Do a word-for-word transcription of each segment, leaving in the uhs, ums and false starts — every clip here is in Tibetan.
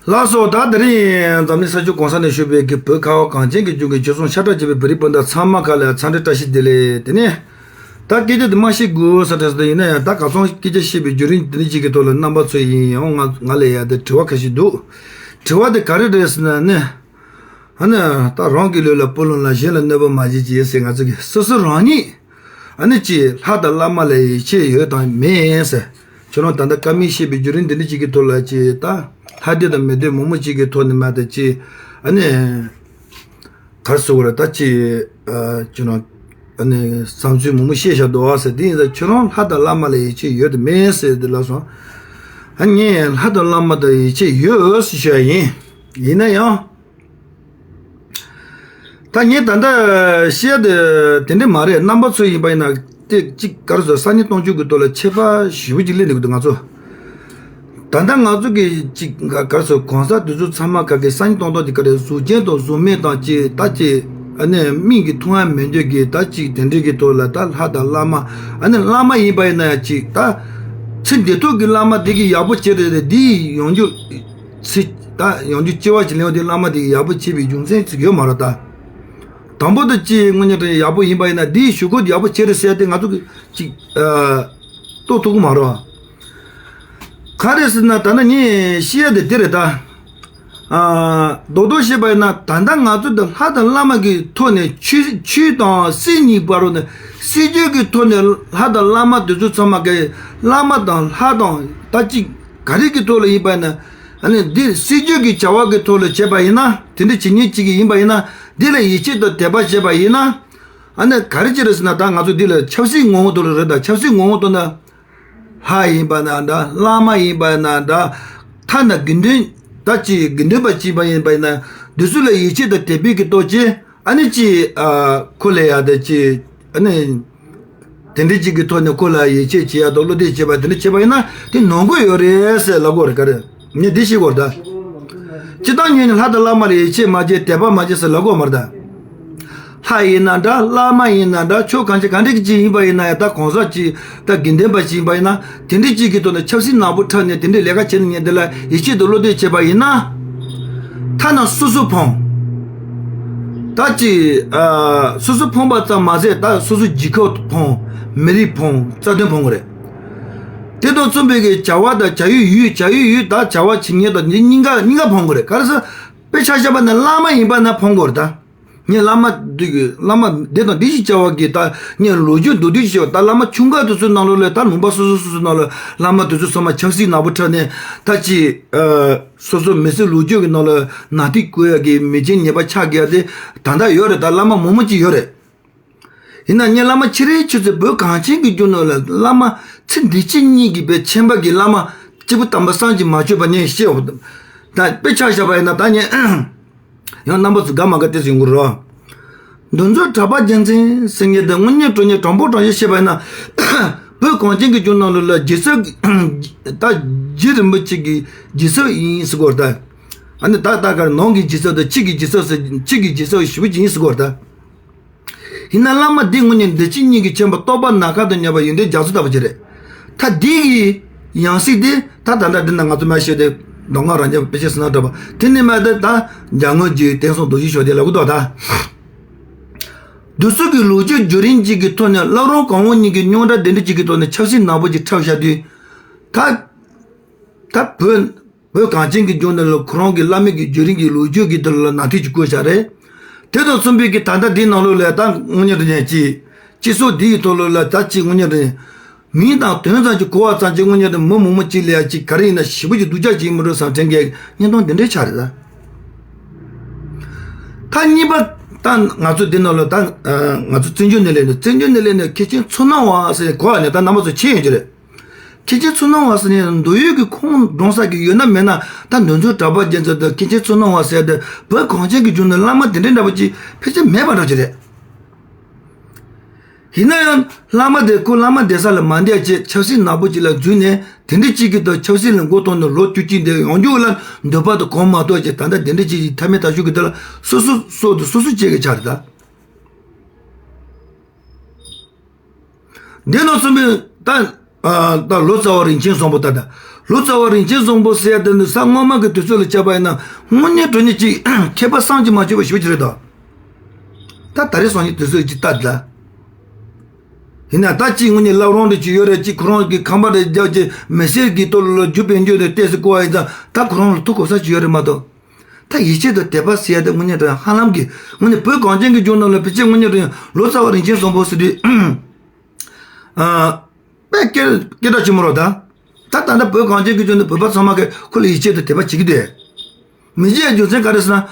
ལགས་སོ། ད་དེ་རིང་འཛམ་གླིང་ས་ཕྱོགས་གང་ས་ནས་བཞུགས་པའི་གི་བོད་ཁ་བ་གངས་ཅན་གྱི་ལྗོངས་ཀྱི་ཆོས་སྲུང་ཤ་ཁྲག་གཅིག་པའི་བོད་རིགས་སྤུན་ཟླ་ཚང་མ་ཁ་ལ་འཚམས་འདྲི་བཀྲ་ཤིས་བདེ་ལེགས། དེ་ནས་ད་སྐད་ཆ་དེ་མ་བཤད་དགོས་ས་དྲན་སོང་། ད་ཡིན་ན་ཡང་ད་ག་ཚོད་སྐད་ཆ་བཤད་པའི་བརྒྱུད་རིམ་དེ་འདྲ་ཅིག་གི་ཐོག་ལ་རྣམ་པ་ཚོ་ཡིན་ཡང་ང་ང་ལ་ཡ་དེ་དྲི་བ་ཁ་ཤས་འདུག་དྲི་བ་དེ་ག་རེ་རེད་ཟེར་ན་ནི། ཨ་ནི་ད་རང་གི་ལུས་ལ་སྤུ་ལོང་ལ་གཞན་ལ་གནོད་པ་མ་བྱེད་ཅེས་ཟེར། ང་ཚོ་གི་སོ་སོ་རང་ཉིད་ཨ་ནི་ཅིག་ལྷ་དང་བླ་མ་ལ་ཡིད་ཆེས་ཡོད་དང་མེད་ཟེར། ཁྱོད་རང་ད་ལྟ་བཀའ་མོལ་བཤད་པའི་བརྒྱུད་རིམ་འདི་འདྲ་ཅིག་གི་ཐོག་ལ་ཅིག་ད་ལྷ་འདོད་དང་མི་འདོད་མང་པོ་ཅིག་གི་ཐོག་ནས་མ་ད་ཅིག་ཨ་ནི་ག་རེ་ཟེར་དགོས་རེད། ད་ཅིག་ཨ་ཁྱོད་རང་ཨ་ནི་བསམ་ཚུལ་མང་པོ་བཤད་བཞག་འདུག་ཨ་ཟེར། དེ་ཡིན་ཙང་ཁྱོད་རང་ལྷ་དང་བླ་མ་ལ་ཡིད་ཆེས་ཡོད་དང་མེད་ཟེར་དེ་ལ་སོང་། ཨ་ངས་ལྷ་དང་བླ་མ་དང་ཡིད་ཆེས་ཡོད་ཟེར་ཞུ་ཡ་ཡིན། ཡིན་ན་ཡང་། ད་ངས་ད་ལྟ་བཤད་དེ་དེ་འདྲ་མ་རེད། རྣམ་པ་ཚོ་ཡིན་པ་ཡིན་ན་དེ་གཅིག་ག་རེ་ཟེར། སང་ཉིན་སྟོང་ཆོས་ཀྱི་ཐོག་ལ་ཁྱད་པར་ཞེ་པོ་ཅིག་སླེབས་འདུག་ང་ཚོ་ད་ལྟ་ང་ཚོ་གི་གཅིག་ག་ག་རེ་ཟེར། གང་ཟག་དེ་ཚོ་ཚང་མ་ག་གི་སང་ཉིན་སྟོང་ཐོག་དེ་ག་རེ་གཟུགས་ཅན་དང་གཟུགས་མེད་དང་ཅིག་ད་ཅིག་ཨ་ནི་མིག་གིས་མཐོང་ཡ་མེད་འདོད་ཀྱི་ད་ཅིག་དེ་འདྲ་གི་ཐོག་ལ་ད་ལྷ་དང་བླ་མ་ཨ་ནི་བླ་མ་ཡིན་པ་ཡིན་ན་ཡང་ཅིག་ད་ཚེ་འདི་ཐོག་གི་བླ་མ་དེ་གི་ཡག་པོ་བྱེད་རེད་དེ་འདི་ཡོང་རྒྱུ། ཚེ་ད་ཡང་རྒྱུ་སྐྱེ་བ་ཅིག་ལེན་པ་དེ་བླ་མ་དེ་ཡག་པོ་བྱེད་པའི་རྒྱུ་མཚན་ཅིག་ཡོད་མ་རེད་ད། དང་པོ་དེ་ཅིག་དངོས་གནས་དྲང་ཡག་པོ་ཡིན་པ་ཡིན་ན་དེའི་གཞུག་གུ་དེ་ཡག་པོ་བྱེད་རེད་ཟེར་ཏེ་ང་ཚོ་གི་ཅིག་ཨ་རྟོགས་ཐུབ་ཀྱི་མ་རེད། ག་རེ་ཟེར་ན་ད་ནི་ངས་བཤད་ཡ་དེ་དེ་རེད་ད། ཨ་རྡོག་རྡོག་བཤད་པ་ཡིན་ན་ད་ལྟ་ང་ཚོ་དང་ལྷ་དང་བླ་མ་གི་ཐོག་ནས་ཆོས་ཆོས་དང་སྲིད་གཉིས་བར་རུ་ནས་སྲིད་ཇུས་ཀྱི་ཐོག་ནས་ལྷ་དང་བླ་མ་དེ་ཚོ་ཚང་མ་གི་བླ་མ་དང་ལྷ་དང་ད་ཅིག་ག་རེ་གི་ཐོག་ལ་ཡིན་པ་ཡིན་ན། ཨ་ནི་འདི་སྲིད་ཇུས་ཀྱི་བྱ་བ་གི་ཐོག་ལ་བྱས་པ་ཡིན་ན། དེ་འདྲ་བྱེད་མཁན་གཅིག་གི་ཡིན་པ་ཡིན་ན། འདི་ལ་ཡིད་ཆེས་དང་དད་པ་བྱས་པ་ཡིན་ན། ཨ་ནི་ག་རེ་བྱེད་རེད་ཟེར་ན་ད་ང་ཚོ་འདི་ལ་ཆབ་སྲིད་ངོ་བོ་དེ་ལ་རེད་ད། ཆབ་སྲིད་ངོ་བོ་དེ་ན་ལྷ་ཡིན་པ་ན་འདྲ། བླ་མ་ཡིན་པ་ན་འདྲ། ཐ་ན་དགེ་འདུན་ད་ཅི་དགེ་འདུན་པ་གཅིག་པ་ཡིན་པ་ཡིན་ན་འདི་ཚོ་ལ་ཡིད་ཆེས་དང་དད་པའི་གི་ཐོག་ཅིག་ཨ་ནི་ཅི་ཨ་ཁོ་ལ་ཡ་ད་ཅི་ཨ་ནི། དེ་འདྲ་གཅིག་གི་ཐོག་ནས་ཁོ་ལ་ཡིད་ཆེས་བྱེད་ཡ་དང་བློ་གཏད་བྱེད་པ་དེ་འདྲ་བྱེད་པ་ཡིན་ན་དེ་ནོར་གྱི་ཡོད་རེད་ཟེར་ལབ་དགོས་རེད། ག་རེ་ངས་འདི་ཤེས་དགོས་རེད་ད། སྤྱིར་བཏང་ངོས་ནས་ལྷ་དང་བླ་མ་ལ་ཡིད་ཆེས་མ་བྱེད་དད་པ་མ་བྱེད་ཟེར་ལབ་དགོས་མ་རེད་ད། ལྷ་ཡིན་ན་འདྲ་བླ་མ་ཡིན་ན་འདྲ་ཕྱོགས་གང་ཅི་ག་འདྲ་གི་ཅིག་ཡིན་པ་ཡིན་ན་ཡང་ད་གང་ཟག་ཅིག་ད་དགེ་འདུན་པ་ཅིག་ཡིན་པ་ཡིན་ན་དེ་འདྲ་གཅིག་གི་ཐོག་ནས་ཆབ་སྲིད་ནག་པོ་འཁྲབ་ནས་དེ་འདྲའི་ལས་ཀ་བྱེད་ནས་ཉན་དེ་ལ་ཡིད་ཆེས་དང་བློ་གཏད་བྱེད་པ་ཡིན་ན། ཐ་ན་སོ་སོ་ཕོངས། ད་ཅི་ཨ་སོ་སོ་ཕོངས་པ་ཙམ་མ་ཟད་ད་སོ་སོ་རྒྱལ་ཁབ་ཕོངས། མི་རིགས་ཕོངས། རྩ་དོན་ཕོངས་གི་རེད། དེ་དང་མཚུངས་པའི་གི་བྱ་བ་དང་བྱ་ཡུལ་ཡུལ་བྱ་ཡུལ་ཡུལ་ད་བྱ་བ་བྱེད་མཁན་དང་གཉིས་ཀ་གཉིས་ཀ་ཕོངས་གི་རེད། ག་རེ་ཟེར། དཔེ་ཆ་བཞག་པ་ན་བླ་མ་ཡིན་པ་ན་ཕོངས་གི་རེད་ད། ངས་བླ་མ་འདི་གི་བླ་མ་འདི་དང་འདི་ཞིག་བྱ་བ་གི་ད་ངས་ལོ་རྒྱུས་མདོར་བསྡུས་ཤིག་བཤད་པ་ད་བླ་མ་ཆུང་ཀ་དེ་ཚོའི་ནང་ལོགས་ལ་ད་ལུང་པ་སོ་སོ་སོ་སོའི་ནང་ལ་བླ་མ་དེ་ཚོ་ཚང་མ་ཆབ་སྲིད་ནག་པོ་འཁྲབ་ནས་ད་ཅི་ཨ་སོ་སོ་མི་ཚེ་ལོ་རྒྱུས་ཀྱི་ནང་ལ་ནང་ཐིག་བཀོད་ཡ་གི་མི་ཆེན་ཉེས་པ་ཆགས་དགོས་ཡ་དེ་ད་ལྟ་ཡོད་རེད། ད་བླ་མ་མང་པོ་ཅིག་ཡོད་རེད། ཡིན་ན་ངས་བླ་མ་ཁྱེད་རའི་ཆོས་ཚེ་བོད་གངས་ཅན་གྱི་རྒྱུ་ནོར་ལ་བླ་མ་ཚེ་འདི་ཕྱི་གཉིས་ཀྱི་བའི་ཆེན་པ་གི་བླ་མ་སྐྱེས་བུ་དམ་པ་སངས་རྒྱས་མ་བཅོས་པ་ངས་ཤེས། འོ་ད་དཔེ་ཆ་བཞག་པ་ཡིན་ན་ད་ངས་ཡང་རྣམ་པ་ཚོ་དགའ་མ་དགའ་ཏོག་ཙམ་ཡོང་གི་རེད། འདི་ཚོ་གྲྭ་པ་རྒྱལ་མཚན་ཟེར་མཁན་དེ་དངོས་གནས་དྲང་གནས་དྲང་པོ་དྲང་གཞི་བཤད་པ་ཡིན་ན་བོད་གངས་ཅན་གྱི་རྒྱུ་ནོར་ལ་རྗེ་ས་ད་རྗེ་རིན་པོ་ཆེ་གི་རྗེ་ས་ཡིན་ཟེར་གོ་རེད་ད། ཨ་ནི་ད་ལྟ་གར་ནང་གི་རྗེ་ས་དང་ཕྱི་གི་རྗེ་ས་ཟེར་ཕྱི་གི་རྗེ་ས་ཞེ་པོ་ཅིག་ཡིན་ཟེར་གོ་རེད་ད། ཡིན་ན་བླ་མ་འདི་དངོས་གནས་འདི་ཕྱི་གཉིས་ཀྱི་ཆེན་པོ་རྟོགས་པ་ནམ་མཁའ་དང་མཉམ་པ་ཡོན་ཏན་རྒྱ་མཚོ་ལྟ་བུ་ཅིག་རེད། ད་འདི་གི་ཡང་སྲིད་དེ་ད་ད་ལྟ་འདི་ན་ང་ཚོ་མ་ཤེས་ཏེ་མདོ་སྔགས་རབ་འབྱམས་དཔེ་ཆའི་ཟིན་ན་འདྲ་བ་དེ་ནི་མ་དེ་ད་འཇམ་མགོན་རྗེ་བསྟན་སྲུང་རྡོ་རྗེ་ཤོ་དེ་ལ་གུ་དོག་ད། འདི་ཚོ་གི་ལོ་རྒྱུས་བརྒྱུད་རིམ་གཅིག་གི་ཐོག་ནས་བླ་རུང་གོང་འོག་གཉིས་ཀྱི་རྙོག་དྲ་དེ་འདྲ་གཅིག་གི་ཐོག་ནས་ཆབ་སྲིད་ནག་པོ་ཅིག་འཁྲབ་བཞག་དུས། ད་ད་བོད་བོད་གངས་ཅན་གྱི་ལྗོངས་འདི་ལ་ཁོ་རང་གི་བླ་མེད་ཀྱི་བརྒྱུད་རིམ་གྱི་ལོ་རྒྱུས་ཀྱི་འདི་ལ་ནང་ཐིག་ཅིག་བཀོད་བཞག་རེད། དེ་དང་མཚུངས་པའི་གི་ད་ལྟ་འདིའི་ནང་ལོགས་ལ་ད་དངོས་གནས་དྲང་གནས་ཀྱི་སྤྱི་ཚོགས་འདི་ཡི་ཐོག་ལོགས་ལ་ད་ཅིག་དངོས་གནས་དྲང་གནས་མིང་དང་དོན་ཙམ་གྱི་གོ་བ་ཙམ་གྱི་དངོས་གནས་དྲང་མི་མང་པོ་ཅིག་ལ་ཡ་ཅིག་ག་རེ་ཡིན་ན་ཞེ་པོ་ཅིག་སྡུག་ཅག་ཅིག་ཡིན་མི་འགྲོ་བསམ་དྲན་གྱི་བརྙན་ཐུང་འདི་འདྲའི་ཆགས་རེད་ད། ད་གཉིས་པ་ད་ང་ཚོ་འདི་ནང་ལ་ད་ང་ཚོ་བཙན་བྱོལ་ནས་སླེབས་ནས་བཙན་བྱོལ་ནས་སླེབས་ནས་མཁན་ཆེན་ཚུལ་སྣང་བ་ཟེར་གོ་བ་ནས་ད་རྣམ་པ་ཚོ་མཁྱེན་ཡོད་ཀྱི་རེད། མཁན་ཆེན་ཚུལ་སྣང་བ་ཟེར་ནས་མདོ་དབུས་ཀྱི་ཁོངས་འདྲོངས་ས་གི་ཡོད་ན་མེད་ན་ད་འདི་ཚོ་གྲྭ་པ་རྒྱལ་མཚན་དང་མཁན་ཆེན་ཚུལ་སྣང་བ་ཟེར་དེ་བོད་གངས་ཅན་གྱི་ལྗོངས་ནས་བླ་མ་དེ་འདྲའི་འདྲ་པོ་ཅིག་ཕལ་ཆེར་མེད་པ་འདྲ་ཅིག་རེད། ཡིན་ན་ཡང་བླ་མ་དེ་ཁོ་བླ་མ་བསྡད་ས་ལ་མ་བསྡད་ཅེས་ཆབ་སྲིད་ནག་པོ་ཅིག་ལ་འཛུལ་ནས་དེ་འདྲའི་ཅིག་གི་ད་ཆབ་སྲིད་ལ་མགོ་གཏོང་ནས་ལོ་བཅུ་གཅིག་འདས་ཡོང་རྒྱུ་ལ་འདོད་པ་དང་གོམ་མ་གཏོགས་ཅིག་ད་ལྟ་དེ་འདྲའི་ཅིག་ཅིག་ཐ་མའི་ཐག་གཅོད་ཀྱི་དེ་ལ་སོ་སོ་སོ་དེ་སོ་སོ་བྱེད་ཀྱི་ཆགས་རེད་ད། འདི་ནང་གསུངས་པའི་ད་ ཨ། ད་ལོ་ཙཱ་བ་རིན་ཆེན་བཟང་པོ། ད་ད་ལོ་ཙཱ་བ་རིན་ཆེན་བཟང་པོ་ཟེར་ཡ་དེ་ནི་ས་སྔོན་མ་གི་དུས་ཚོད་ལ་བྱས་པ་ཡིན་ན། དངོས་གནས་དྲང་གནས་ཅིག་མཁས་པ་བསམ་གྱིས་མ་ཁྱབ་པ་ཞེ་པོ་ཅིག་རེད་ད། ད་ད་རེས་སང་ཉིན་དུས་ཚོད་ཅིག་ལྟ་ད། ཡིན་ན་ད་ཅིག་དངོས་གནས་བླ་བྲང་དེ་ཅིག་ཡོད་རེད། ཅིག་ཁོ་རང་གི་ཁང་པ་དེ་རྒྱབ་ཀྱི་མི་སེར་གྱི་ཐོག་ལ་རྒྱུ་དཔལ་འབྱོར་དེ་ཏོག་ཙམ་བཀོལ་བ་ཡིན་ཙང་། ད་ཁོ་རང་ལ་ཐུགས་གོ་ས་ཅིག་ཡོད་རེད་མ་གཏོགས། ད་ཡིད་ཆེས་དང་དད་པ་ཟེར་ཡ་དེ་དངོས་གནས་དྲང་ཧ་ལམ་གྱི་དངོས་གནས་བོད་གངས་ཅན་གྱི་ལྗོངས་ནང་ལ་ཕལ་ཆེར་དངོས་གནས་དྲང་ལོ་ཙཱ་བ་རིན་ཆེན་བཟང་པོ་ཟེར་དུས། ཨ། དཔེ་སྐད་སྐད་གྲགས་ཆེན་པོ་རེད་ད། ད་ད་ལྟ་བོད་གངས་ཅན་གྱི་ལྗོངས་ནས་བོད་པ་ཚང་མ་གིས་ཁོ་ལ་ཡིད་ཆེས་དང་དད་པ་བྱེད་ཀྱི་འདུག། མི་བྱེད་རྒྱུ་མཚན་ག་རེ་ཟེར་ན།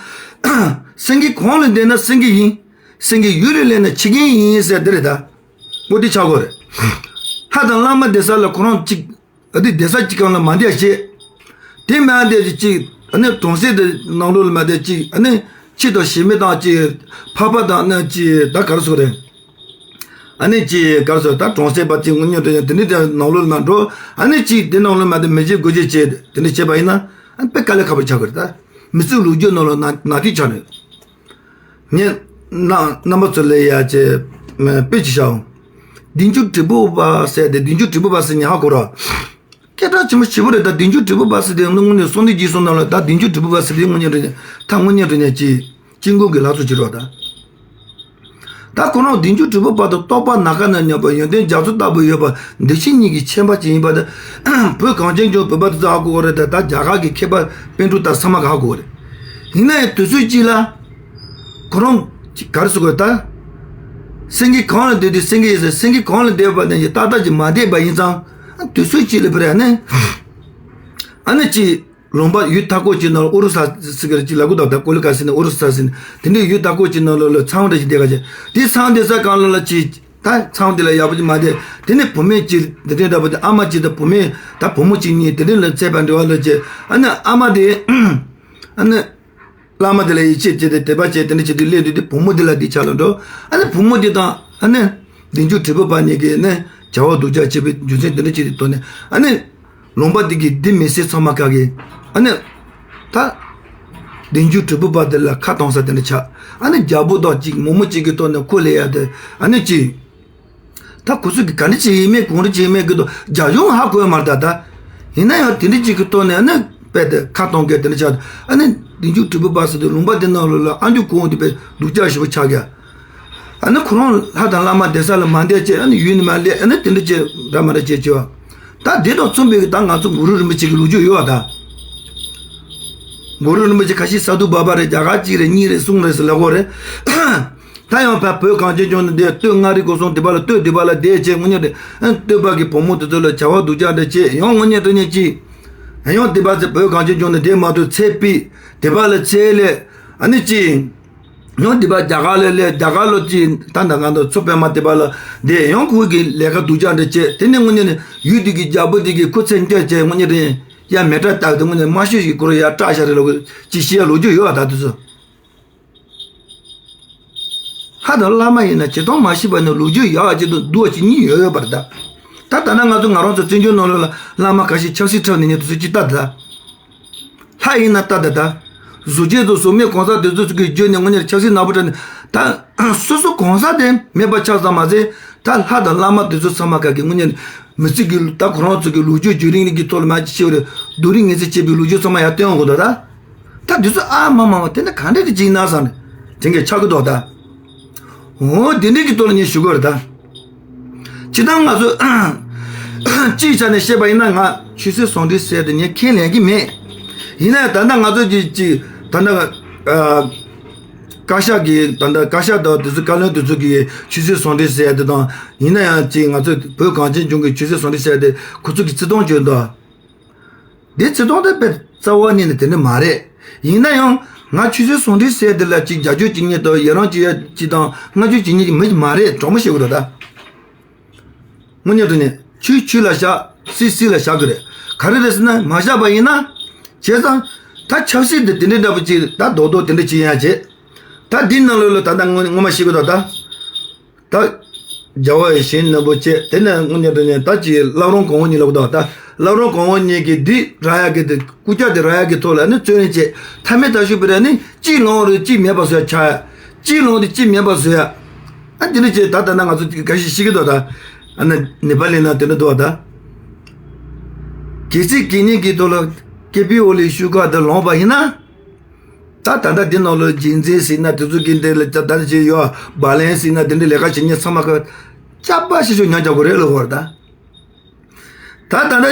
སེང་གེ་གངས་ལ་བསྡད་ན་སེང་གེ་ཡིན། སེང་གེ་ཡུལ་ལ་སླེབས་ན་ཁྱི་རྒན་ཡིན་ཟེར་འདི་རེད་ད། འོ་དེ་ཆགས་དགོས་རེད། ལྷ་དང་བླ་མ་བསྡད་ས་ལ་ཁོ་རང་གཅིག་ཨ། དེ་བསྡད་ས་གཅིག་གང་ལ་མ་བསྡད་བྱས། དེ་མ་བསྡད་ཅིག་ཅིག་ཨ་ནི་གྲོང་གསེབ་དེ་ནང་ལོགས་ལ་མ་བསྡད་ཅིག་ཨ་ནི་ཁྱི་དང་ཞི་མི་དང་ཅིག་ཕག་པ་དང་ཨ་ནི་ཅིག་ད་ག་རེ་ཟེར་དགོས་རེད། ཨ་ནི་ཅིག་ག་རེ་ཟེར། ད་གྲོང་གསེབ་པ་ཅིག་དངོས་གནས་དྲང་གནས་དེ་འདྲའི་དེ་ནང་ལོགས་ལ་མ་འགྲོ། ཨ་ནི་ཅིག་དེ་ནང་ལོགས་མ་བསྡད། མི་བྱེད་དགུ་བྱེད་བྱས་དེ་འདྲ་བྱས་པ་ཡིན་ན། ཨ་ནི་དཔེ་དཀའ་ལས་ཁག་པོ་ཆགས་ཀྱི་རེད་ད། མི་ཚོའི་ལོ་རྒྱུས་ནང་ལ་ན་ན་ཐིག་ཆགས་རེད། ངས་རྣམ་རྣམ་པ་ཚོ་ལ་ཡ་ཅེ་དཔེ་ཅིག་བཤད་འོང་། བདུན་ཅུ་དྲུག་པོ་པ་ཟེར་ཏེ། བདུན་ཅུ་དྲུག་པོ་པ་ཟེར་ཉག་ཧ་གོ་ར། སྐད་གྲགས་ཆེན་པོ་ཞེ་པོ་རེད་ད། བདུན་ཅུ་དྲུག་པོ་པ་ཟེར་དེ་དངོས་གནས་སོང་དེ་རྗེས་སུ་ནང་ལ་ད་བདུན་ཅུ་དྲུག་པོ་པ་ཟེར་དེ་དངོས་གནས་དྲང་གནས་ད་དངོས་གནས་དྲང་གནས་ཀྱི་དཀྱིལ་འཁོར་གྱི་ལྷ་ཚོགས་ཅིག་རེད་ད། ད་ཁོ་རང་བདུན་ཅུ་དྲུག་པོ་པ་དང་རྟོགས་པ་ནམ་མཁའ་ན་མཉམ་པ། ཡོན་ཏན་རྒྱ་མཚོ་ལྟ་བུ་ཡོད་པ། འདི་ཕྱི་གཉིས་ཀྱི་ཁྱད་པར་ཅན་ཡིན་པ་དེ་བོད་གངས་ཅན་ལྗོངས་བོད་པ་དེ་ཚོ་ཧ་གོ་གི་རེད་ད། ད་རྒྱ་གར་གྱི་མཁས་པ་པཎ་གྲུབ་ད་ཚང་མ་གིས་ཧ་གོ་གི་རེད། ཡིན་ན་ཡང་དུས་ཚོད་གཅིག་ལ་ཁོ་རང་ག་རེ་ཟེར་དགོས་ད། སེང་གེ་གངས་ལ་བསྡད་དུས་སེང་གེ་ཡིན་ཟེར། སེང་གེ་གངས་ལ་བསྡད་པ་ནས་ཏག་ཏག་ཅིག་མ་བསྡད་པ་ཡིན་ཙང་། དུས་ཚོད་གཅིག་ལ་བར་ནས་ཨ་ནི་ཅིག་ལུང་པ་ཡུལ་མཐའ་འཁོར་ཅིག་ནང་ལ་ཨོ་རི་ས་ཟེར་གྱི་རེད། ཅིག་ལབ་གི་འདུག་ད་ཀོ་ལི་ག་ཟེར་ནས་ཨོ་རི་ས་ཟེར་ནས་དེ་འདྲའི་ཡུལ་མཐའ་འཁོར་ཅིག་ནང་ལོགས་ལ་ཚང་འདྲ་ཞིག་བསྡད་ག་བྱས། དེ་ཚང་བསྡད་ས་སྒང་ལ་ལ་ཅིག་ད་ཚང་དེ་ལ་ཡག་པོ་ཅིག་མ་བསྡད། དེ་ནས་བུད་མེད་ཅིག་དེ་འདྲའི་འདྲ་པོ་དེ། ཨ་མ་ཅིག་དང་བུད་མེད་ད་བུ་མོ་གཅིག་གཉིས་དེ་འདྲ་ལ་འཕྱད་པ་འདྲ་བ་ལ་བྱས། ཨ་ནི་ཨ་མ་དེ་ཨ་ནི་བླ་མ་དེ་ལ་ཡིད་ཆེས་བྱས་ཏེ་དད་པ་བྱས། དེ་འདྲ་བྱས་ཏེ་སླེབས་དུས་དེ་བུ་མོ་དེ་ལ་འདི་ཆ་ལ་འགྲོ། ཨ་ནི་བུ་མོ་དེ་དང་ཨ་ནི་བདུན་ཅུ་དྲུག་པོ་པ་གཉིས་ཀྱིས་ནི་བྱ་བ་སྡུག་ཅག་བྱས་པའི་རྒྱུ་མཚན་དེ་འདྲ་བྱས་ཏེ་དོན་ནི་ཨ་ནི། ལུང་པ་འདི་གི་འདི་མི་སེར་ཚང་མ་ག་གི་ཨ་ནི་ད་བདུན་ཅུ་དྲུག་པོ་པ་དེ་ལ་ཁ་གཏོང་ས་དེ་འདྲ་ཆགས། ཨ་ནི་རྒྱལ་པོ་དང་གཅིག་མོ་མོ་གཅིག་གི་ཐོག་ནས་ཁོ་ལ་ཡ་དེ་ཨ་ནི་གཅིག་ད་ཁོ་ཚོ་གི་ག་འདྲ་བྱས་ཡིན་མིན་གང་འདྲ་བྱས་ཡིན་མིན་གི་དོ་རྒྱ་གཞུང་ཧ་གོ་ཡ་མ་རེད་ད། ད་ཡིན་ན་ཡང་དེ་འདྲ་གཅིག་གི་ཐོག་ནས་ཨ་ནི་དཔེ་དེ་ཁ་གཏོང་གི་དེ་འདྲ་ཆགས། ཨ་ནི་བདུན་ཅུ་དྲུག་པོ་པ་ཟེར་དུས་ལུང་པ་དེ་ནང་ལོགས་ལ་ཨ་མཆོག་གོང་དེ་དཔེ་སྡུག་ཅག་ཞེ་པོ་ཆགས་ཀྱ། ཨ་ནི་ཁོ་རང་ལྷ་དང་བླ་མ་བསྡད་ས་ལ་མ་བསྡད་བྱས། ཨ་ནི་ཡུལ་ནས་མར་སླེབས། ཨ་ནི་དེ་འདྲ་བྱས་འདྲ་མ་འདྲ་བྱས་བྱས་པ། ད་དེ་དང་མཚུངས་པའི་ད་ང་ཚོ་གུ་རུ་རིན་པོ་ཆེ་གི་ལོ་རྒྱུས་ཡོད་པ་ད། གུ་རུ་རིན་པོ་ཆེ་ཁ་ཤས་ས་དུ་བ་བ་རེད། རྒྱ་གར་གཅིག་རེད། གཉིས་རེད། གསུམ་རེད་ཟེར་ལབ་ཀྱི་ཡོད་རེད། ད་ཡང་ཕར་བོད་གངས་ཅན་ལྗོངས་ནས་བསྡད། སྟོད་མངའ་རིས་སྐོར་གསུམ་དེ་པ་ལ། སྟོད་དེ་པ་ལ་བསྡད་བྱས་དངོས་གནས་རེད། ཨ་ནི་སྟོད་པ་གི་བུ་མོ་དེ་ཚོ་ལ་བྱ་བ་སྡུག་ཅག་འདྲ་བྱས། ཡང་དངོས་གནས་དྲང་གནས་ཅིག་ཡང་དེ་པ་ཚེ་བོད་གངས་ཅན་ལྗོངས་ནས་བསྡད་མ་ཐུབ། ཚེ་ཕྱི་དེ་པ་ལ་ཚེ་ལས་ཨ་ནི་ཅིག་ཡང་འདི་པ་རྒྱ་གར་ལ་སླེབས། རྒྱ་གར་ལ་ཅིག་ད་ལྟ་ང་ཚོ་མཚོ་པདྨ་དེ་པ་ལ་བསྡད། ཡང་ཁོ་གི་ལས་ཀ་སྡུག་ཅག་འདྲ་བྱས། དེ་ནས་དངོས་གནས་ནས་ཡུལ་འདི་གི་རྒྱལ་པོ་འདི་གིས་ཁོ་ཚེ་སྐྱོ་བྱས་དངོས་གནས་རེད། ཡ་མེ་སྲེག་བཏང་སྟེ་དངོས་གནས་མ་ཤི་ཞིག་ཁོ་རང་ཡར་སྐྲག་བཞག་རེད་ལབ་ཀྱི་ཅིག་བཤད་ཡ་ལོ་རྒྱུས་ཡོད་པ་ད་དེ་ཚོ། ལྷ་དང་བླ་མ་ཡིན་ན་བྱེ་ཐང་མ་ཤི་བ་ནས་ལོ་རྒྱུས་ཡག་ཅིག་དང་སྡུག་ཅིག་གཉིས་ཡོད་ཡོད་པ་རེད་ད། ད་ད་ལྟ་ང་ཚོ་ང་རང་ཚོ་བཙན་བྱོལ་ནང་ལོགས་ལ་བླ་མ་ཁ་ཤས་ཆབ་སྲིད་འཁྲབ་ནས་ཉན་དུས་ཚོད་ཅིག་ལྟ་ད། ལྷ་ཡིན་ན་ལྟ་ད་ད། གཟུགས་ཅན་དང་གཟུགས་མེད་གང་ཟག་དེ་ཚོ་ཚོ་གི་བརྒྱུད་ནས་དངོས་གནས་ཆབ་སྲིད་ནག་པོ་འཁྲབ་ནས་ད། སོ་སོ་གང་ཟག་དེ་མེད་པ་ཆགས་ཙམ་མ་ཟད། ད་ལྷ་དང་བླ་མ་དེ་ཚོ་ཚང་མ་ག་གི་དངོས་གནས་མི་ཚེ་གི་ད་ཁོ་རང་ཚོ་གི་ལོ་རྒྱུས་བརྒྱུད་རིམ་གི་ཐོག་ལ་མ་ཅིག་བྱས་པ་རེད། སྡུག་རུས་ངན་ཚད་བྱས་པའི་ལོ་རྒྱུས་ཚང་མ་ཡར་བཏོན་ཡོང་གི་འདུག་ད། ད་འདི་ཚོ་ཨ་མ་མ་མ་དེ་འདྲ་ག་འདྲ་གི་ཅིག་ཡིན་ན་བསམ་ནས་དེ་འདྲ་ཆགས་ཀྱི་འདུག་ད། འོ་དེ་འདྲ་གི་ཐོག་ལ་ངས་ཞུ་གི་ཡོད་རེད་ད། སྤྱིར་བཏང་ང་ཚོ་སྤྱིའི་ཆ་ནས་བཤད་པ་ཡིན་ན། ང་ཆོས་སྲིད་ཟུང་འབྲེལ་ཟེར་དེ་ངས་ཁས་ལེན་གྱི་མེད། ཡིན་ན་ཡང་ད་ལྟ་ང་ཚོ་གི་ཅིག་ད་ལྟ་ཨ། བཀའ་ཤག་གི་ད་ལྟ་བཀའ་ཤག་དང་དེ་ཚོ་བཀའ་བློན་དེ་ཚོ་གི་ཆོས་སྲིད་ཟུང་འབྲེལ་ཟེར་ཡ་དེ་དང་། ཡིན་ན་ཡང་ཅིག་ང་ཚོ་བོད་གངས་ཅན་ལྗོངས་ཀྱི་ཆོས་སྲིད་ཟུང་འབྲེལ་ཟེར་ཡ་དེ་ཁོ་ཚོ་གི་བརྩི་མཐོང་བྱོས་འདུག། དེ་བརྩི་མཐོང་དེ་དཔེ་རྩ་བ་ཉིད་ནས་དེ་འདྲ་མ་རེད། ཡིན་ན་ཡང་ང་ཆོས་སྲིད་ཟུང་འབྲེལ་ཟེར་ཡ་དེ་ལ་ཅིག་རྒྱབ་སྐྱོར་བྱེད་མཁན་དང་ཡི་རང་བྱེད་ཡ་ཅིག་དང་བསྔགས་བརྗོད་བྱེད་མཁན་ཅིག་མི་མ་རེད། དྲང་མོ་བཤད་དགོས་རེད་ད། དངོས་གནས་དྲང་གནས་ཆོས་ཆོས་ལ་བཞག། སྲིད་སྲིད་ལ་བཞག་གི་རེད། ག་རེ་རེད་ཟེར་ན་མ་བཞག་པ་ཡིན་ན། བྱས་ཙང་ད་ཆབ་སྲིད་འདི་དེ་འདྲའི་འདྲ་པོ་ཅིག་ད་རྡོག་རྡོག་དེ་འདྲ་ཅིག་ཡིན་ཡ་བྱས། ད་འདི་ནང་ལོགས་ལ་ད་ལྟ་ངོ་ངོ་མ་ཤེས་གི་འདུག་ད། ད་རྒྱལ་བ་ཡིད་བཞིན་ནོར་བུ་བྱས། དེ་ནས་དངོས་གནས་དྲང་གནས་ད་ཅིག་བླ་བྲང་གོང་འོག་གཉིས་ལབ་གི་འདུག་ད། བླ་བྲང་གོང་འོག་གཉིས་ཀྱིས་འདི་རག་ཡ་གི་དེ་རྐུབ་བཀྱག་དེ་རག་ཡ་གི་ཐོག་ལ་ནི་རྩོད་ལེན་བྱས། མཐའ་མའི་ད་ཞུ་བ་རེད་ནི་གཅིག་ལོང་རེད། གཅིག་མེད་པ་བཟོ་ཡ་ཆགས་ཡ། གཅིག་ལོང་དེ་གཅིག་མེད་པ་བཟོ་ཡ། ཨ་འདི་འདྲ་བྱས་ད་ད་ལྟ་ང་ཚོ་འགའ་ཤས་ཤེས་ཀྱི་འདུག་ད། ཨ་ནི་ནེ་པ་ལི་ནང་དེ་འདྲ་འདུག་བ་ད། གལ་སྲིད་གད་སྙིགས་ཀྱི་ཐོག་ལ་ཀེ་པི་ཨོ་ལི་ཤུ་གར་དེ་ལངས་པ་ཡིན་ན། ད་ད་ལྟ་འདི་ནང་ལ་རྒྱུན་འཛིན་ཟེར་ན་དེ་ཚོ་གི་འདི་ལ་ད་ད་ཅི་ཡོད་བ་ལན་ཟེར་ན་དེ་འདྲའི་ལས་ཀ་བྱེད་མཁན་ཚང་མ་ག་ཅག་པ་ཤི་ཤོག་ཉོ་རྒྱག་དགོས་རེད་ལ་བར་ད། ད་ད་ད།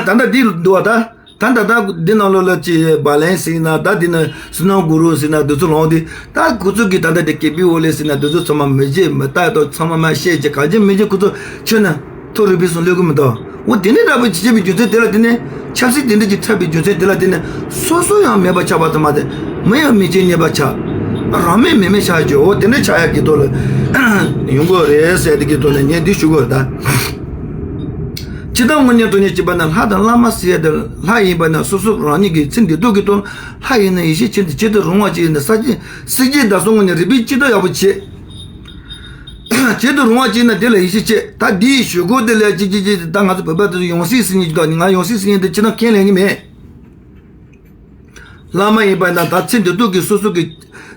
ད་ལྟ་འདི་འདུག་བ་ད། ད་ད་ལྟ་འདི་ནང་ལོགས་ལ་ཅི་བ་ལན་ཟེར་ན་ད་འདི་ན་སུ་ནང་གུ་རུ་ཟེར་ན་འདི་ཚོ་ལོང་དེ་ད་ཁོ་ཚོ་གི་ད་ལྟ་དེ་ཀེ་པི་ཨོ་ལེ་ཟེར་ན་འདི་ཚོ་ཚང་མ་མི་བརྗེད་མི་ལྟ་དང་ཚང་མ་མ་བཤད་ཅི་གང་ཅི་མི་བརྗེད་ཁོ་ཚོ་ཆོད་ན་ཐོ་རུ་བི་སོང་ལོས་གི་མི་ལྟ་འོ་དེ་འདྲའི་འདྲ་པོ་བྱེད་པའི་རྒྱུ་མཚན་དེ་ལ་དེ་ནས་ཆབ་སྲིད་དེ་འདྲ་ཅིག་འཁྲབ་པའི་རྒྱུ་མཚན་དེ་ལ་དེ་ནས་སོ་སོ་ཡང་མེད་པ་ཆགས་པ་ཙམ་མ་དེ་མི་ཡང་མི་བྱེད་ཉེས་པ་ཆགས་རང་མེད་མི་མེད་ཆགས་ཀྱི་འོ་དེ་འདྲ་ཆགས་ཡ་གི་ཐོག་ལ་ཡོང་གི་རེད་ཟེར་དེ་གི་ཐོག་ལ་ངས་འདི་ཞུ་དགོས་རེད་ད། སྤྱིར་བཏང་དངོས་གནས་དྲང་གནས་བྱས་པ་ན་ལྷ་དང་བླ་མ་ཟེར་ཡ་དེ་ལྷ་ཡིན་པ་ན་སོ་སོ་རང་ཉིད་ཀྱི་ཚེ་འདི་སྡུག་གི་དོན་ལྷ་ཡིན་ན་ཡེ་ཤེས་ཆེན་དུ་བྱེད་དུ་རུང་བ་ཅིག་ཡིན་ན་ས་སྐྱེ་སྲིད་ཀྱི་བདག་སོང་དངོས་གནས་རིག་པའི་སྤྱི་ཚོགས་ཡག་པོ་བྱེད། བྱེད་དུ་རུང་བ་ཅིག་ཡིན་ན་དེ་ལ་ཡེ་ཤེས་བྱེད་ད་འདིའི་ཞུ་སྒོ་དེ་ལས་ཅི་ཅི་ཅི་ད་ང་ཚོ་བོད་པ་དེ་ཚོ་ཡང་སྲིད་ཟེར་མཁན་ཅིག་འདུག་ང་ཡང་སྲིད་ཟེར་མཁན་དེ་ཅི་ན་ཁས་ལེན་གི་མེད། བླ་མ་ཡིན་པ་ན་ད་ཚེ་འདི་སྡུག་གི་སོ་སོ་གི་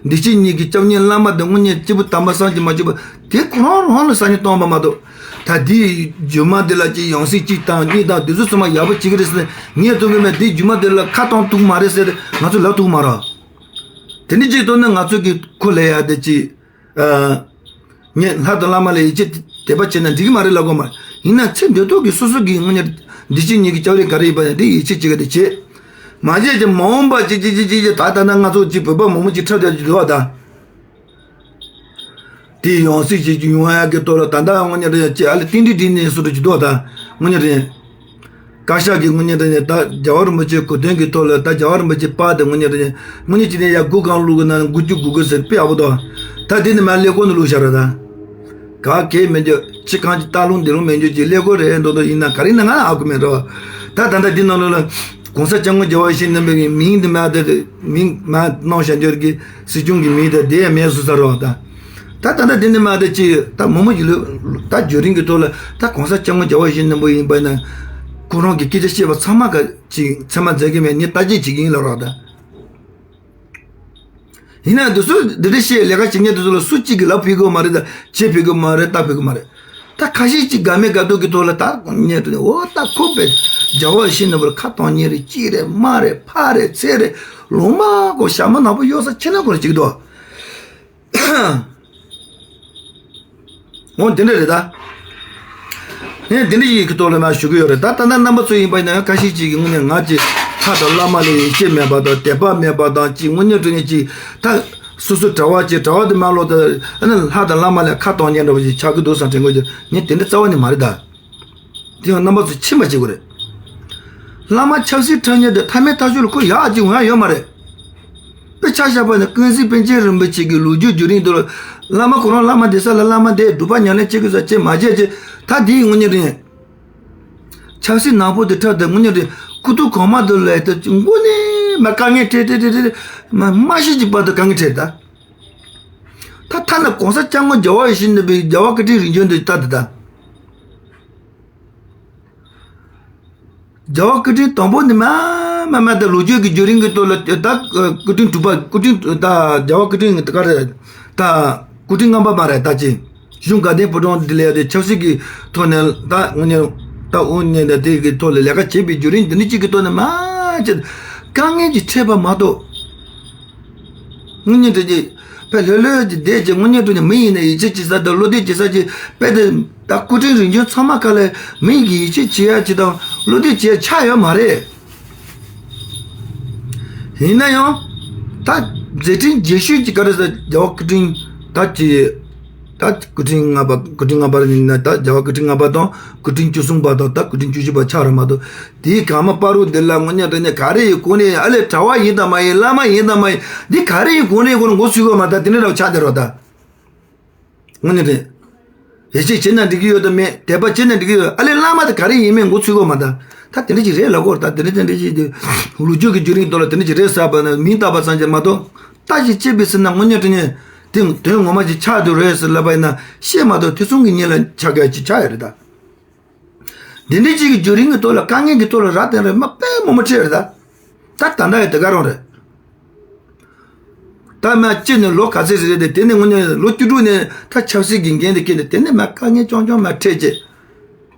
འདི་ཕྱི་གཉིས་ཀྱི་སྐྱབས་གནས་བླ་མ་དེ་དངོས་གནས་སྐྱེས་བུ་དམ་པ་སངས་རྒྱས་མ་བྱུང་བ་དེ་ཁོ་རང་རང་ལ་ས་ཉིན་གཏོང་བ་མ་གཏོགས་ད་འདིའི་རྒྱུ་མ་འདི་ལ་ཅི་ཡང་སྲིད་གཅིག་དང་གཉིས་དང་འདི་ཚོ་ཚང་མ་ཡག་པོ་བྱེད་ཀྱི་རེད་ཟེར་ནས་ངས་ཐུག་གི་མེད་འདིའི་རྒྱུ་མ་འདི་ལ་ཁ་གཏོང་ཐུབ་མ་རེད་ཟེར་ཏེ་ང་ཚོ་ལབ་ཐུབ་མ་རེད། དེ་འདྲ་ཅིག་གཏོང་ན་ང་ཚོ་གི་ཁོ་ལས་ཡག་དེ་ཅི། ངས་ལྷ་དང་བླ་མ་ལ་ཡིད་ཆེས་དད་པ་བྱས་ན་འགྲིག་གི་མ་རེད་ལབ་གོ་མ་ཡིན་ན་ཚེ་འདི་ཐོག་གི་སོ་སོ་གི་དངོས་གནས་འདི་ཕྱི་གཉིས་ཀྱི་སྐྱབས་རེ་ག་རེ་ཡིན་པ་ཡང་འདི་ཡིད་ཆེས་བྱེད་ག་དེ་བྱེད། མ་བྱས་ཀྱི་མ་འོངས་པ་ཅི་ཅི་ཅི་ཅི་ཅི་ད་ལྟ་ན་ང་ཚོ་ཅི་བོད་པ་མང་པོ་ཅིག་འཁྲབ་བསྡད་ཀྱི་འདུག་བ་ད། དེ་ཡང་སྲིད་ཅིག་ཡོང་ཡག་གི་ཐོག་ལ་ད་ལྟ་དངོས་གནས་རེད་ཅི་ཨ་ལེ་ཏིང་ཏི་ཏི་ནས་སུ་རུ་ཅི་འདུག་བ་ད་དངོས་གནས་རེད། བཀའ་ཤག་གི་དངོས་གནས་དྲང་གནས་ད་རྒྱལ་བ་རིན་པོ་ཆེའི་གོ་སྟོན་གྱི་ཐོག་ལ་ད་རྒྱལ་བ་རིན་པོ་ཆེ་པར་དེ་དངོས་གནས་དྲང་གནས་དངོས་གནས་ཅི་ནས་ཡ་དགུ་གང་བླུག་གི་ན་དགུ་བཅུ་དགུ་དགུ་ཟེར་དཔེ་ཡག་པོ་འདུག་ད་དེ་ནི་མ་ཀླད་ཀོར་ནས་བླུག་བཞག་ར་ད། ག་གེ་མི་འཇོག་ཅི་གང་ཅི་ལྟ་ལུང་འདི་ལུང་མི་འཇོག་ཅི་ཀླད་ཀོར་རེད་འདོག་འདོག་ཡིན་ན་ག་རེ་ཡིན་ན་ང་ཨ་ཁུ་མེད་རོ། ད་ད་ལྟ་འདི་ནང་ལོགས་ལ་གོང་ས་སྐྱབས་མགོན་རྒྱལ་བ་ཡིད་བཞིན་ནོར་བུའི་མིང་འདི་མ་དེ་མིང་མ་གནང་བཞག་འཇོག་གི་སྲིད་སྐྱོང་གི་མིང་དེ་དེ་ཡང་མེད་བཟོ་ས་རོ་ད། ད་ད་ལྟ་འདི་ནི་མ་ད་ཅི་ད་མོ་མོ་ཡི་ལོ་ད་རྒྱུན་རིང་གི་ཐོག་ལ་ད་གོང་ས་སྐྱབས་མགོན་རྒྱལ་བ་ཡིད་བཞིན་ནོར་བུ་ཡིན་པ་ན་ཁོ་རང་གི་སྐད་ཆ་བཤད་པ་ཚང་མ་ག་ཅིག་ཚད་མ་མཛད་གི་མེད་ངས་ལྟ་ཅི་བྱེད་ཀྱི་ཡིན་ལབ་རོགས་ད། ཡིན་ན་འདི་ཚོ་འདི་འདྲ་བཤད་ལས་ཀ་བྱེད་མཁན་འདི་ཚོ་ལ་སུ་གཅིག་གིས་ལབ་ཕོད་གི་མ་རེད་ད་བྱེད་ཕོད་གི་མ་རེད་ལྟ་ཕོད་གི་མ་རེད། ད་ཁ་ཤས་ཅིག་དགའ་མོས་དགའ་སྡུག་གི་ཐོག་ལ་ད་ཉན་དུ་ནས་འོ་ད་ཁོ་པས་རྒྱལ་བ་ཡིད་བཞིན་ནོར་བུར་ཁ་གཏོང་ཉེ་རེད་ཅི་རེད་མ་རེད་ཕ་རེད་ཚེ་རེད་ལོང་མ་གོ་ཞྭ་མོ་ནག་པོ་གཡོག་ས་ཁྱེད་ན་གོ་རེ་ཅིག་འདུག་འོ་འདི་འདྲ་རེད་ད། ངས་འདི་འདྲ་ཡི་གི་ཐོག་ལ་མ་ཞུ་གི་ཡོད་རེད་ད། ད་ལྟ་རྣམ་པ་ཚོ་ཡིན་པ་ཡིན་ན་ཡང་ཁ་ཤས་ཅིག་གི་ངོས་ནས་ང་ཅི་ལྷ་དང་བླ་མ་ལ་ཡིད་ཆེས་མེད་པ་དང་དད་པ་མེད་པ་དང་ཅི་དངོས་གནས་དྲང་གནས་ཅི་ད་སོ་སོ་གྲྭ་བ་ཅི་གྲྭ་བ་དེ་མ་ལོག་ད་ཨ་ནི་ལྷ་དང་བླ་མ་ལ་ཁ་གཏོང་ཉན་འདྲ་བ་ཅིག་ཆགས་ཀྱི་འདུག་བསམ་དྲན་གོ་ཅི་ངས་དེ་འདྲ་རྩ་བ་ནས་མ་རེད་ད། དེ་ཡང་རྣམ་པ་ཚོ་ཕྱི་མ་བྱེད་དགོས་རེད། བླ་མ་ཆབ་སྲིད་འཁྲབ་མཁན་དེ་མཐའ་མའི་ཐག་གཅོད་ལ་ཁོ་ཡག་ཅིག་འོང་ཡག་ཡོད་མ་རེད། དཔེ་ཆ་བཞག་པ་ནི་ཀུན་གཟིགས་པཎ་ཆེན་རིན་པོ་ཆེ་གི་ལོ་རྒྱུས་བརྒྱུད་རིམ་དུ་ལ་བླ་མ་ཁོ་རང་བླ་མ་བསྡད་ས་ལ་བླ་མ་བསྡད་སྒྲུབ་པ་ཉམས་ལེན་བྱེད་དགོས་ས་བྱེད་མ་བྱེད་ཅེས་ད་དེའི་དངོས་གནས་རེད། ཆབ་སྲིད་ནག་པོ་དེ་འཁྲབ་དེ་དངོས་གནས་རེད་ཁུ་ཐུག་གོང་མ་དུ་ལས་དེ་མགོ་ནས་མ་དཀའ་ངལ་འཕྲད་འཕྲད་འཕྲད་འཕྲད་མ་མ་ཤི་ཅིག་བར་དུ་དཀའ་ངལ་འཕྲད་ད། ད་ཐ་ན་གོང་ས་སྐྱབས་མགོན་རྒྱལ་བ་ཡིད་བཞིན་ནོར་བུའི་རྒྱལ་བ་བཀའ་དྲིན་རིམ་བྱོན་དེ་ལྟ་དེ་ད། རྒྱལ་བ་སྐུ་ཕྲེང་དང་པོ་ནི་མ་མ་མ་ད་ལོ་རྒྱུས་ཀྱི་བརྒྱུད་རིམ་གྱི་ཐོག་ལ་ད་སྐུ་ཕྲེང་དྲུག་པ་སྐུ་ཕྲེང་ད་རྒྱལ་བ་སྐུ་ཕྲེང་ག་རེ་ད་སྐུ་ཕྲེང་ལྔ་པ་མ་རེད་ད་ཅི་གཞུང་དགའ་ལྡན་ཕོ་བྲང་འདི་ལས་དེ་ཆབ་སྲིད་ཀྱི་ཐོག་ནས་ད་དངོས་གནས་ད་དབུ་བརྙེས་ནས་དེ་གི་ཐོག་ལ་ལས་ཀ་བྱེད་པའི་བརྒྱུད་རིམ་འདི་ནི་གཅིག་གི་ཐོག་ནས་མ་ཅི་དཀའ་ངལ་གྱིས་འཕྲད་པ་མ་གཏོགས། དངོས་གནས་དྲང་གནས་དཔེ་ལྷོད་ལྷོད་ཀྱི་བསྡད་ཀྱི་དངོས་གནས་དྲང་གནས་མི་ཡིན་ན་ཡིད་ཆེས་བྱེད་ས་དང་བློ་གཏད་བྱེད་ས་ཀྱི་དཔེ་དེ་ད་སྐུ་ཕྲེང་རིམ་བྱོན་ཚང་མ་ག་ལས་མི་ཡིན་གྱི་ཡིད་ཆེས་བྱེད་ཡ་ཅི་དང་བློ་གཏད་བྱེད་ཡ་ཆགས་ཡོད་མ་རེད། ཡིན་ན་ཡང་ད་མཛད་འཕྲིན་རྒྱས་ཤོས་ཀྱི་ག་རེ་ཟེར་རྒྱལ་བ་སྐུ་ཕྲེང་ད་ཀྱི་ད་སྐུ་ཕྲེང་ལྔ་པ་སྐུ་ཕྲེང་ལྔ་པ་ཡིན་ན་ད་རྒྱལ་བ་སྐུ་ཕྲེང་ལྔ་པ་དང་སྐུ་ཕྲེང་བཅུ་གསུམ་པ་དང་ད་སྐུ་ཕྲེང་བཅུ་བཞི་པ་ཆགས་ར་མ་གཏོགས། དེའི་གང་མ་པ་རུ་འདི་ལ་དངོས་གནས་དྲང་གནས་ག་རེ་ཡི་གོ་གནས་ཨ་ལས་གྲྭ་བ་ཡིན་དང་མ་ཡིན་བླ་མ་ཡིན་དང་མ་ཡིན་འདི་ག་རེ་ཡི་གོ་གནས་ཁོ་ན་མགོ་ཚོས་གོ་མ་ད་དེ་འདྲ་ར་ཆགས་བསྡད་རོགས་ད། དངོས་གནས་དྲང་ཡིད་ཆེས་བྱེད་ན་འགྲིག་གི་ཡོད་དམ་མེད་དད་པ་བྱེད་ན་འགྲིག་གི་ཡོད་ཨ་ལས་བླ་མ་དེ་ག་རེ་ཡིན་མིན་མགོ་ཚོས་གོ་མ་ད། ད་དེ་འདྲ་ཅིག་རེད་ལབ་གོ་ད་དེ་འདྲ་དེ་འདྲ་ཅིག་དེ་ལོ་རྒྱུས་ཀྱི་བརྒྱུད་རིམ་ཐོག་ལ་དེ་འདྲ་ཅིག་རེད་ཟེར་བ་ན་མིང་བཏགས་པ་ཙམ་གྱིས་མ་གཏོགས་ལྟ་ཞིག་བྱེད་པའི་ཟེར་ན་དངོས་གནས་དྲང་གནས་དེ་དོན་ངོ་མ་ཅིག་ཆགས་འདུག་རེད་ཟེར་ལབ་པ་ཡིན་ན་ཤེས་མ་གཏོགས་དེ་ཚོ་གི་ཉིན་ལ་ཆགས་ཀྱི་ཅིག་ཆགས་ཡོད་རེད་ད། འདི་འདྲའི་ཅིག་གི་བརྒྱུད་རིམ་གྱི་ཐོག་ལ་དཀའ་ངལ་གྱི་ཐོག་ལ་ར་བསྟན་རེད་མ་དཔེ་མོ་མོ་ཁྲེལ་རེད་ད། ད་ད་ལྟ་ཡི་དེ་ག་རང་རེད། ད་མ་སྤྱི་ནས་ལོ་ག་ཚོད་རེད་དེ་དེ་ནས་དངོས་གནས་ལོ་བཅུ་དྲུག་ནས་ད་ཆབ་སྲིད་ཀྱི་འགན་དེ་འཁྱེར་ནས་དེ་ནས་མ་དཀའ་ངལ་རྐྱང་རྐྱང་མ་འཕྲད་ཅེས།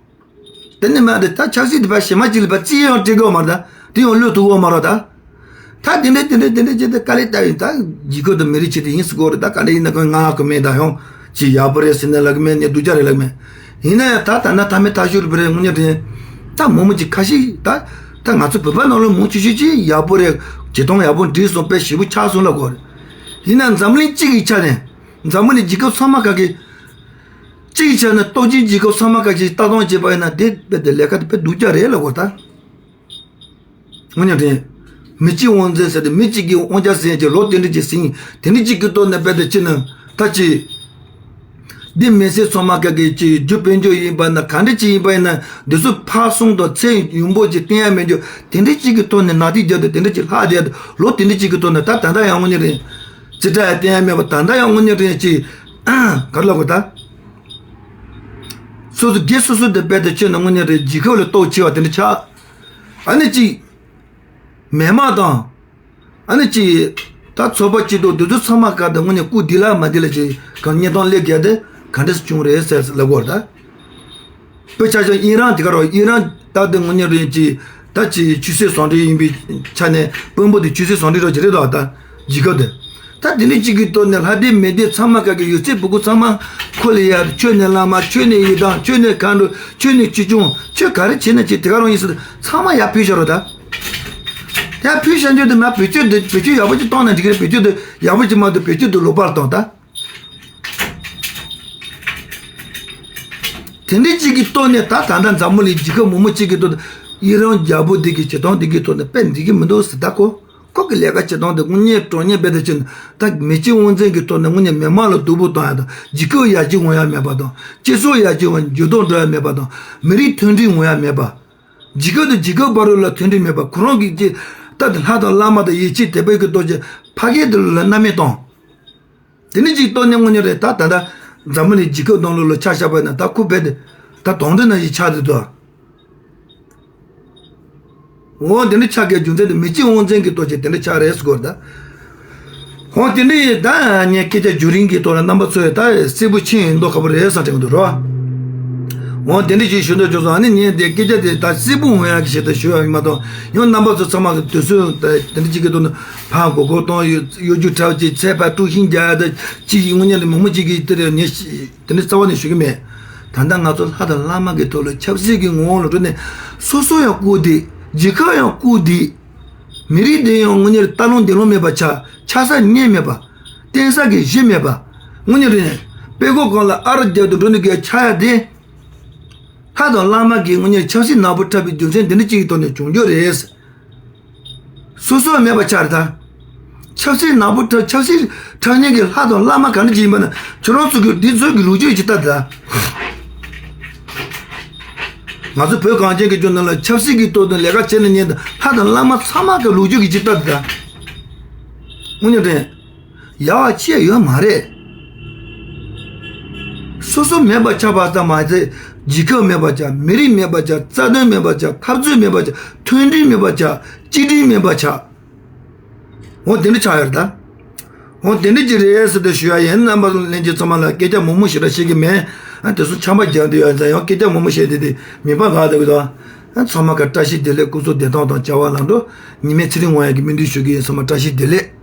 དེ་ནི་མ་རེད། ད་ཆབ་སྲིད་དེ་ཕར་ཞེ་མ་གཅིག་ལ་ཕར་རྩིས་ཡང་སྤྲད་དགོས་མ་རེད། ད་དེ་ཡང་བློས་ཐུག་གོ་མ་རེད་ད། ད་དེ་འདྲ་དེ་འདྲ་དེ་འདྲ་བྱས་ཏེ་དཀའ་ལས་བཏབ་ཡིན། ད་ལྗིད་ཁོག་དང་མི་རིགས་ཆེད་དུ་ཡིན་ཟེར་གོ་རེད། ད་ག་འདྲ་ཡིན་ན་ཁོ་ང་ལ་གོ་མེད། ད་ཡང་ཅི་ཡག་པོ་རེད་ཟེར་ནས་ལབ་གི་མེད། ནས་སྡུག་ཅག་རེད་ལབ་གི་མེད། ཡིན་ན་ཡང་ད་ད་ན་ད་མེད་ད་ཤུར་བ་རེད། དངོས་གནས་དྲང་། ད་མང་མང་ཅིག་ཁ་ཤས་ད་ད་ང་ཚོ་བོད་པ་ནང་ལ་མང་ཆེ་ཤོས་ཅིག་ཡག་པོ་རེད། བྱེད་སྟངས་ཡག་པོ་འགྲིག་སོང་། དཔེ་ཞེ་པོ་ཆགས་སོང་ལབ་གོ་རེད། ཡིན་ན་འཛམ་གླིང་སྤྱི་གི་ཆ་ནས། འཛམ་བུ་གླིང་རྒྱལ་ཁབ་ཚང་མ་ག་གི། གཅིག་བྱས་ན་སྟོབས་ཆེན་རྒྱལ་ཁབ་ཚང་མ་ག་གི་ལྟ་སྟངས་བྱས་པ་ཡིན་ན་དེ་རྦད་དེ་ལས་ཀ་དེ་དཔེ་སྡུག་ཅག་རེད་ལབ་གོ་ད། དངོས་གནས་དྲང་། མི་གཅིག་དབང་འཛིན་ཟེར་ཏེ་མི་གཅིག་གིས་དབང་ཆ་ཟིན་གྱི་ལོ་དེ་འདྲ་ཅིག་ཟིན། དེ་འདྲ་ཅིག་གི་ཐོག་ནས་རྦད་དེ་ཅི་ན་ད་ཅི། འདི་མི་སེར་ཚང་མ་ག་གི་ཅི་རྒྱུ་དཔལ་འབྱོར་ཡིན་པ་ན་ག་འདྲ་ཅིག་ཡིན་པ་ཡིན་ན་འདི་ཚོ་ཕར་སོང་དང་ཚེ་ཡོང་འབབ་ཅིག་བསྟན་ཡ་མེད་རྒྱུ་དེ་འདྲ་ཅིག་གི་ཐོག་ནས་ནག་ཐིག་རྒྱབ་དང་དེ་འདྲ་ཅིག་ལྷག་བསྡད་དང་ལོ་དེ་འདྲ་ཅིག་གི་ཐོག་ནས་ད་ད་ལྟ་ཡང་དངོས་གནས་དྲང་། རྩིས་ཁྲ་ཡང་བསྟན་ཡ་མེད་པ། ད་ལྟ་ཡང་དངོས་གནས་དྲང་ཅིག་ག་རེ་ལབ་དགོས་ད། སོ་སོ་སྒེར་སོ་སོ་དེ་རྦད་དེ་ཁྱོད་ནི་དངོས་གནས་དྲང་རྒྱལ་ཁབ་ལ་གཏོར་ཆེ་བ་དེ་འདྲ་ཆགས། ཨ་ནི་ཅིག་མི་མང་དང་། ཨ་ནི་ཅིག་ད་ཚོགས་པ་སྐྱིད་སྡུག་དེ་ཚོ་ཚང་མ་ག་དང་དངོས་གནས་སྐུ་བདེ་ལ་མ་བདེ་ལ་ཅིག་གང་གནས་སྟངས་སླེབས་རྒྱུ་དེ་ག་འདྲ་སེ་བྱུང་རེད་ཟེར་ལབ་དགོས་རེད་ད། དཔེ་ཆ་བཞག་ཨི་རན་དེ་ག་རེ། ཨི་རན་ད་དེ་དངོས་གནས་དྲང་ཅིག་ད་ཅིག་ཆོས་སྲིད་ཟུང་འབྲེལ་ཡིན་པའི་ཆ་ནས་དཔོན་པོ་དེ་ཆོས་སྲིད་ཟུང་འབྲེལ་རོགས་ཀྱི་རེད་དོ། ད་རྒྱལ་ཁབ་དེ་ད་དེ་འདྲ་ཅིག་གི་ཐོག་ནས་ལྷ་སྡེ་མི་སྡེ་ཚང་མ་ག་གི་ཡོད་ཚད་ཕྲུ་གུ་ཚང་མ་ཁོ་ལ་ཡ་ཆོས་ནས་བླ་མ། ཆོས་ནས་ཡི་དམ། ཆོས་ནས་མཁའ་འགྲོ། ཆོས་ནས་ཆོས་སྐྱོང་། ཆོས་ག་རེ་བྱེད་ན་བྱེད། དེ་ག་རང་ཡིན་ཟེར་ཚང་མ་ཡར་ཕུལ་བཞག་རོགས་ད། ཡར་ཕུལ་བཞག་རྒྱུ་དེ་མ་བེད་སྤྱོད་དེ་བེད་སྤྱོད་ཡག་པོ་ཅིག་བཏང་ན་འགྲིག་གི་རེད། བེད་སྤྱོད་དེ་ཡག་པོ་ཅིག་མ་གཏོགས་བེད་སྤྱོད་དེ་ལོག་པར་བཏང་ད། དེ་འདྲ་ཅིག་གི་ཐོག་ནས་ད་ད་ལྟ་འཛམ་བུ་གླིང་རྒྱལ་ཁབ་མང་པོ་ཅིག་གི་ཐོག་ནས་ཨི་རན་རྒྱལ་པོ་འདི་གི་བྱེད་སྟངས་འདི་གི་ཐོག་ནས་དཔེ་འགྲིག་གི་མི་འདུག་ཟེར། ད་ཁོ་ཁོ་གི་ལས་ཀ་བྱེད་སྟངས་འདི་དངོས་གནས་དྲང་གནས་རྦད་དེ་བྱས་ན་ད་མི་སྤྱི་དབང་འཛིན་གི་ཐོག་ནས་དངོས་གནས་མི་མང་ལ་སྡུག་པོ་བཏང་ཡ་དང་། རྒྱལ་ཁབ་ཡར་རྒྱས་འོང་ཡ་མེད་པ་དང་། སྤྱི་ཚོགས་ཡར་རྒྱས་འོང་ཡ་འགྱུར་ལྡོག་འགྲོ་ཡ་མེད་པ་དང་། མི་རིགས་མཐུན་སྒྲིལ་འོང་ཡ་མེད་པ། རྒྱལ་ཁབ་དང་རྒྱལ་ཁབ་བར་ལ་མཐུན་སྒྲིལ་མེད་པ། ཁོ་རང་གི་ཅི་ད་དེ་ལྷ་དང་བླ་མ་དང་ཡེ་ཤེས་དད་པའི་གི་ཐོག་ཅིག་ཕ་སྐད་དེ་ལ་རྣམ་སྨིན་བཏང་། དེ་ནི་ཅིག་ལྟོས་ནས་དངོས་གནས་དྲང་། ད་ད་ལྟ་འཛམ་བུ་གླིང་རྒྱལ་ཁབ་ནང་ལོགས་ལ་ཆ་བཞག་པ་ཡིན་ན་ད་ཁོ་རྦད་དེ་ད་དོན་དེ་ནང་བཞིན་ཆགས་བསྡད་འདུག་འོ་དེ་འདྲ་ཆགས་དགོས་རྒྱུ་མཚན་དེ་མི་སྤྱི་དབང་འཛིན་གྱི་ཐོག་ཅིག་དེ་འདྲ་ཆགས་རེད་ཟེར་གོ་རེད་ད། འོ་དེ་འདྲ་ཡིན་ད་ངས་སྐད་ཆ་བརྒྱུད་རིམ་གྱི་ཐོག་ལ་རྣམ་པ་ཚོས་ད་གསལ་པོ་ཕྱིན་ཡོད་མདོག་ཁ་པོ་རེད་བསམ་དྲན་གྱི་འདུག་རོ། འོ་དེ་འདྲ་ཞིག་ཞུ་འདོད་བྱུང་སོང་། ཨ་ནི་ངས་དེ་སྐད་ཆ་དེ་ད་གསལ་པོ་འོང་ཡག་གི་ཆེད་དུ་ཞུ་ཡག་ཡིན་མ་གཏོགས། ཡང་རྣམ་པ་ཚོ་ཚང་མ་གི་དུས་ཚོད་དེ་འདྲ་ཅིག་གི་ཐོག་ནས་ཕར་མགོ་སྐོར་གཏོང་། གཡོ་སྒྱུ་འཁྲབ་ཅིག་ཚད་ཕར་དཀྲུག་ཤིང་རྒྱག་ཡ་ད་ཅིག་དངོས་གནས་ལ་མང་པོ་ཅིག་གིས་དེ་རེད་ངས་དེ་འདྲ་རྩ་བ་ནས་ཞུ་གི་མེད། ད་ལྟ་ང་ཚོ་ལྷ་དང་བླ་མ་གི་ཐོག་ལ་ཆབ་སྲིད་ཀྱི་ངོ་བོ་ལ་འགྲོ་ནས་སོ་སོ་ཡང་བཀུར་བསྟི། རྒྱལ་ཁབ་ཡང་བཀུར་བསྟི། མི་རིགས་དེ་ཡང་དངོས་གནས་ལྟ་ལོང་འདི་ལོང་མེད་པ་ཆགས། ཆགས་ས་གནས་མེད་པ། བརྟེན་ས་གི་གཞི་མེད་པ། དངོས་གནས་དྲང་། དཔྲལ་ཀོ་སྒང་ལ་ཨ་རུ་རྒྱབ་ཏུ་འགྲོ་ནི་གི་ཆགས་ཡ་དེ། ལྷ་དང་བླ་མ་གིས་དངོས་གནས་ཆབ་སྲིད་ནག་པོ་འཁྲབ་པའི་རྒྱུ་མཚན་འདི་འདྲ་ཅིག་གི་ཐོག་ནས་བྱུང་རྒྱུ་རེད། སོ་སོ་མེད་པ་ཆགས་རེད་ད། ཆབ་སྲིད་ནག་པོ་འཁྲབ། ཆབ་སྲིད་འཁྲབ་མཁན་གྱི་ལྷ་དང་བླ་མ་ག་འདྲ་ཅིག་ཡིན་པ་ན་ཁྱོད་རང་ཚོ་གི་འདི་ཚོ་གི་ལོ་རྒྱུས་ཅིག་ལྟ་དེ་ད། ང་ཚོ་བོད་གངས་ཅན་གྱི་ལྗོངས་ནང་ལ་ཆབ་སྲིད་ཀྱི་ཐོག་ནས་ལས་ཀ་བྱེད་ན་ཉན་དང་ལྷ་དང་བླ་མ་ཚང་མ་གི་ལོ་རྒྱུས་ཀྱི་ཅིག་ལྟ་དེ་ད། དངོས་གནས་དྲང་། ཡག་ཅི་ཡང་ཡོད་མ་རེད། སོ་སོ་མེད་པ་ཆགས་པ་ཙམ་མ་ཟད། རྒྱལ་ཁབ་མེད་པ་ཆགས། མི་རིགས་མེད་པ་ཆགས། རྩ་དོན་མེད་པ་ཆགས། འཐབ་རྩོད་མེད་པ་ཆགས། མཐུན་སྒྲིལ་མེད་པ་ཆགས། གཅིག་སྒྲིལ་མེད་པ་ཆགས། འོ་དེ་འདྲ་ཆགས་ཡོད་རེད་ད། འོ་དེ་འདྲ་ཅིག་རེད་ཟེར་ཏེ་ཞུ་ཡ་ཡིན། རྣམ་པ་ལྷན་རྒྱས་ཚང་མ་ལ་སྐད་ཆ་མང་པོ་ཞེ་དྲག་བཤད་ཀྱི་མེད། ཨ་དེ་ཚོ་ཆམ་པ་རྒྱག་འདོད་ཡོད་ཙང་ཡང་སྐད་ཆ་མང་པོ་བཤད་དེ་དེ་མི་ཕན་ག་འདུག་གི་དང་། ཨ་ཚང་མ་ཀ་བཀྲ་ཤིས་བདེ་ལེགས། སྐུ་གཟུགས་བདེ་ཐང་དང་བྱ་བ་ལམ་འགྲོ། ཉི་མའི་ཚེ་རིང་ངོ་ཡག་གི་སྨོན་འདུན་ཞུ་གི་ཡིན། ཚང་མ་བཀྲ་ཤིས་བདེ་ལེགས།